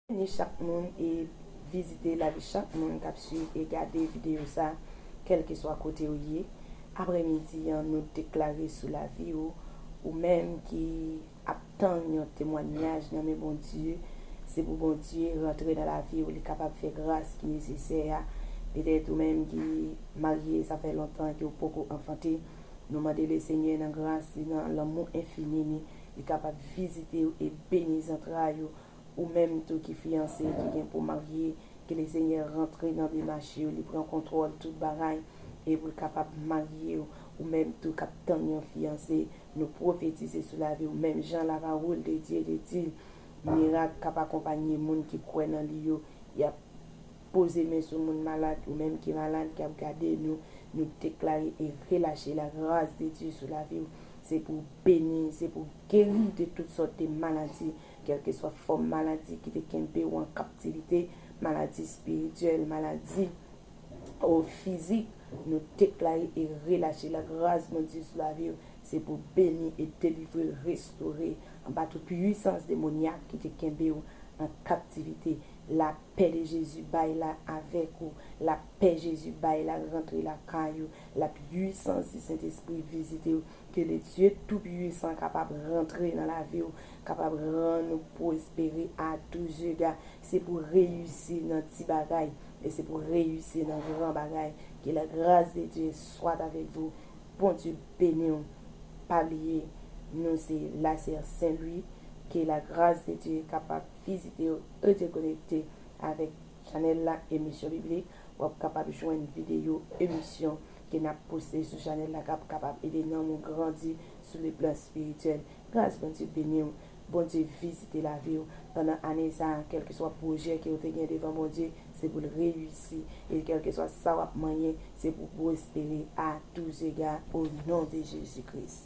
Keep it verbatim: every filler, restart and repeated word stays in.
Beni chak moun e vizite lavi chak moun k ap swiv e gade videyo sa, kèlkeswa kote w ye. Aprèmidi an, nou deklare sou lavi w, ou menm ki ap tann yon temwayaj nan men Bondye, se pou Bondye rantre nan lavi w, li kapab fè gras ki nesesè a. Petèt ou menm ki marye, sa fè lontan ke w poko anfante, nou mande Lesenyè nan gras li, nan lanmou enfini li, li kapab vizite w e beni zantray ou. Ou menm tou ki fiyanse, ki gen pou marye, ke Lesenyè rantre nan demach yo, li pran kontwòl tout bagay, e pou l kapab marye w. Ou menm tou k ap tann yon fiyanse, nou pwofetize sou lavi w, menm jan lapawòl de Dye te di, mirak k ap akonpanye moun ki kwè nan li yo, y ap poze men sou moun malad, ou menm ki malad, k ap gade nou, nou deklare e relache la grâce de Dieu sou lavi w. Se pou w beni, se pou w geri de tout sòt de maladi, kèlkeswa fòm maladi ki te kenbe w an kaptivite, maladi espirityèl, maladi o fizik, nou deklare e relache la gras Bondye sou lavi w. Se pou beni e delivre, restore anba tout pwisans demonyak ki te kenbe w an kaptivite. Lapè de Jezi bay la avèk ou. Lapè Jezi bay la rantre lakay ou. Lapwisans di Sentespri vizite w. Ke le Dye Toupisan kapab rantre nan lavi w, kapab rann ou pwospere a tou zega. Se pou reyisi nan ti bagay, e se pou reyisi nan gran bagay. Que la grâce de Dieu soit avec vous. Bondye beni w. Pa bliye, nou se Lasè Sen Lwi. Ke la gras de Dye kapab vizite w, rete konekte avèk chanèl la, Emisyon Biblik. W ap kapab jwenn videyo, emisyon ke n ap poste sou chanèl la k ap kapab ede nanm ou grandi sou le plan espirityèl. Gras Bondye beni w. Bondye vizite lavi w. Pandan ane sa a, kèlkeswa pwojè ke w te gen devan Bondye, se pou l reyisi. E kèlkeswa sa w ap manyen, se pou w pwospere a tou zega, o non de Jezi Kris.